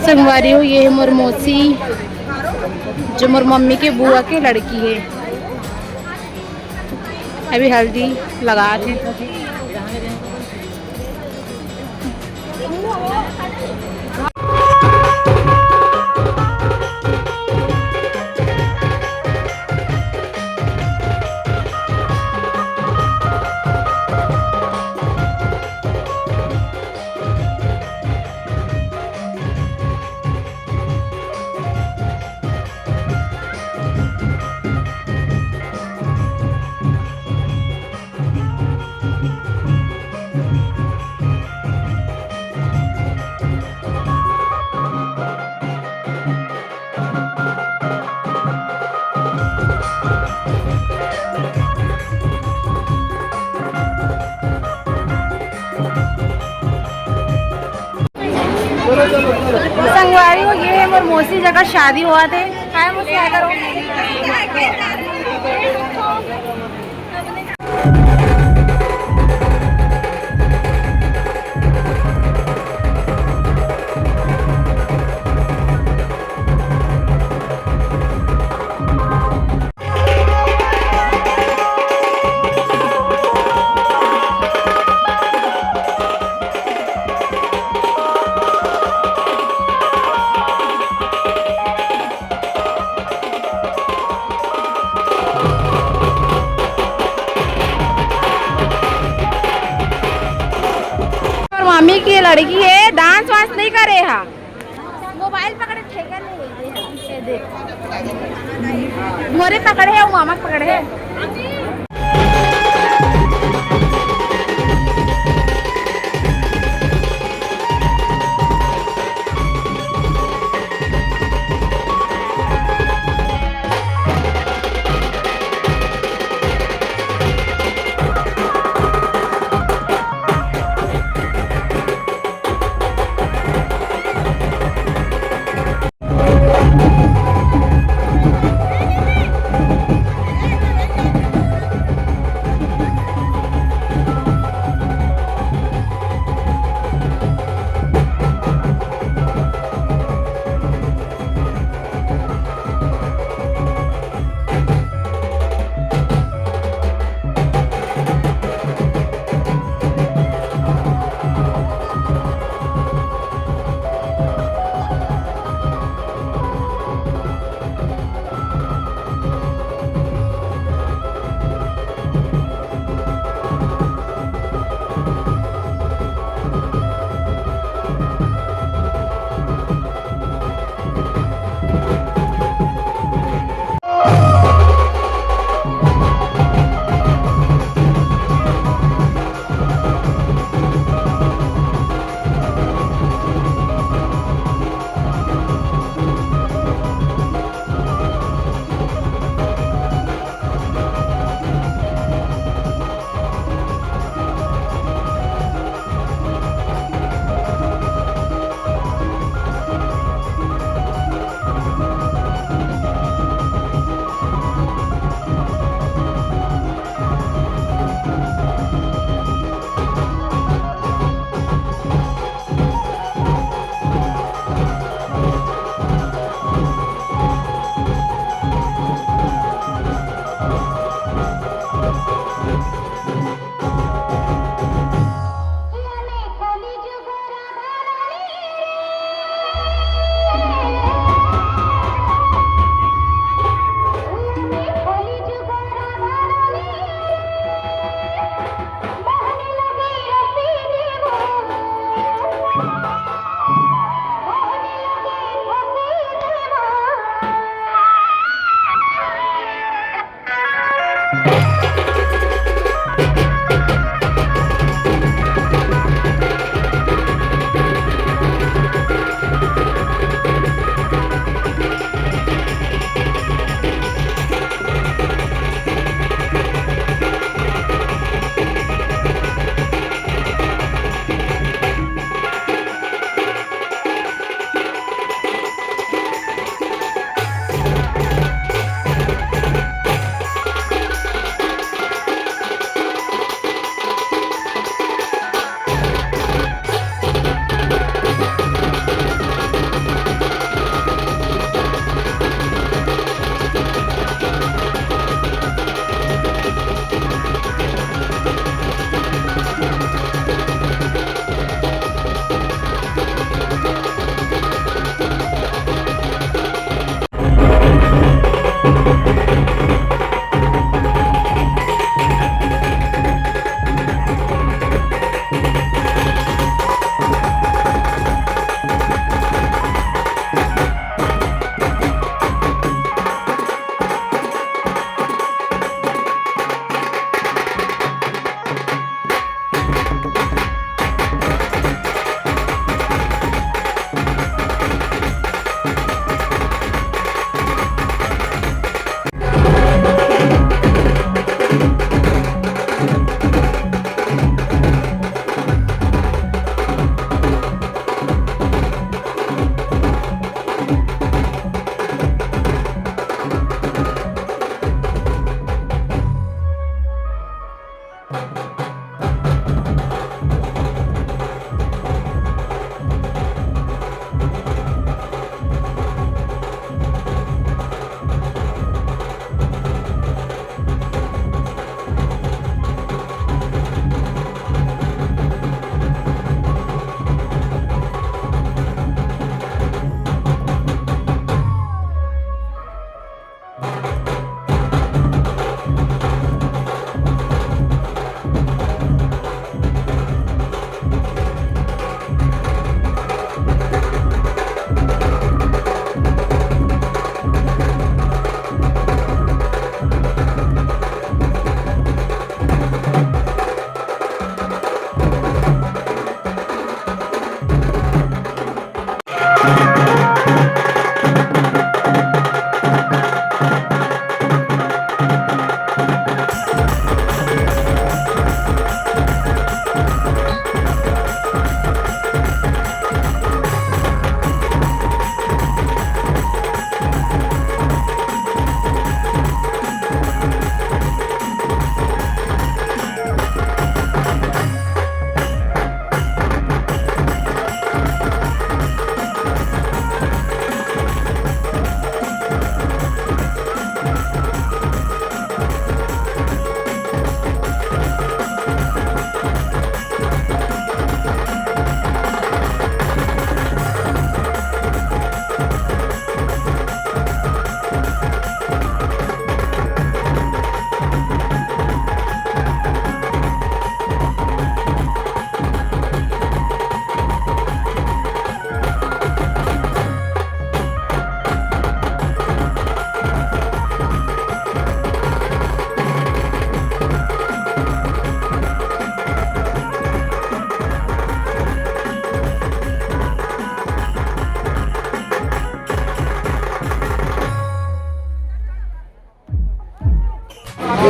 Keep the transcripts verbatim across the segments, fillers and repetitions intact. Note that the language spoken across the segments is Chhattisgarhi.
संगवारी हो, ये हे मोर मौसी, जो मोर मम्मी के बुआ के लड़की हे। अभी हल्दी लगात हे। संगवारी हो, ये हे मोर मौसी जगह शादी होवत हे। काय मौसी, काय करो? मोर मामी के लड़की हे, डांस वांस नहीं करे हा। मोबाइल पकड़े, ठेका नहीं है, ये दे। मोरे पकड़े हे, वो मामा के पकड़े हे।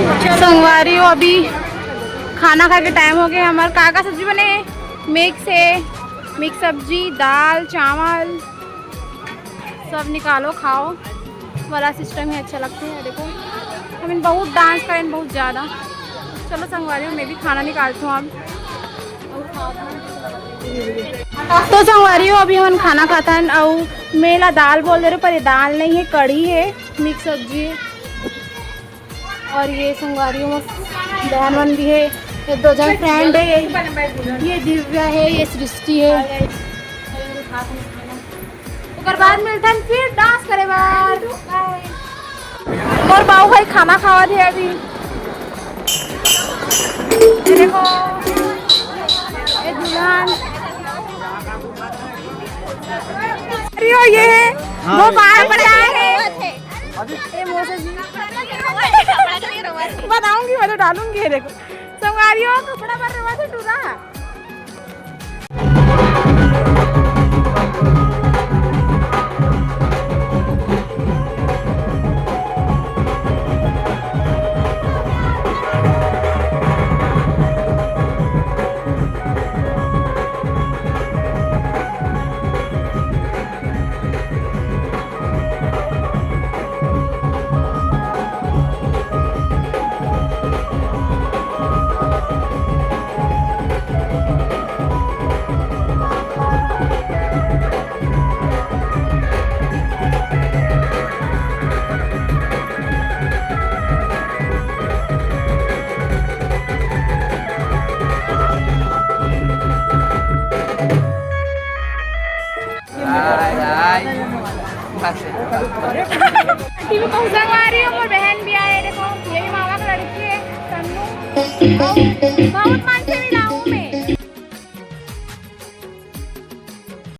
संगवारी हो, अभी खाना खा के टाइम हो गया हमार। का का सब्जी बने हे? मिक्स हे, मिक्स सब्जी, दाल, चावल, सब निकालो खाओ वाला सिस्टम ही अच्छा लगता है। देखो, हम इन बहुत डांस करें, बहुत ज़्यादा। चलो संगवारी हो, मैं भी खाना निकालती हूँ अब। तो संगवारी हो, अभी हम खाना खाथन, अउ मैं ला दाल बोल दे रहे, पर ये दाल नहीं है, कढ़ी है, मिक्स सब्जी है। और ये संगवारी हो, बहन मन भी है, ये दो जन फ्रेंड है, ये दिव्या है, ये सृष्टि है। ओकर बाद मिलथन फिर डांस करे बर। बाय। मोर बाऊ भाई खाना खावत हे अभी। ये देखो, ये दुल्हन। अरे ओ, ये है, वो बाहर पड़ा है। ये मोसे जी। बताऊंगी, मैं तो डालूंगी, ये देखो। संगवारी हो, कपड़ा भर रहा था टूरा। संगवारी हो, मोर बहन भी आए, देखो, ये भी मामा का लड़की है, तन्नू। बहुत मन से भी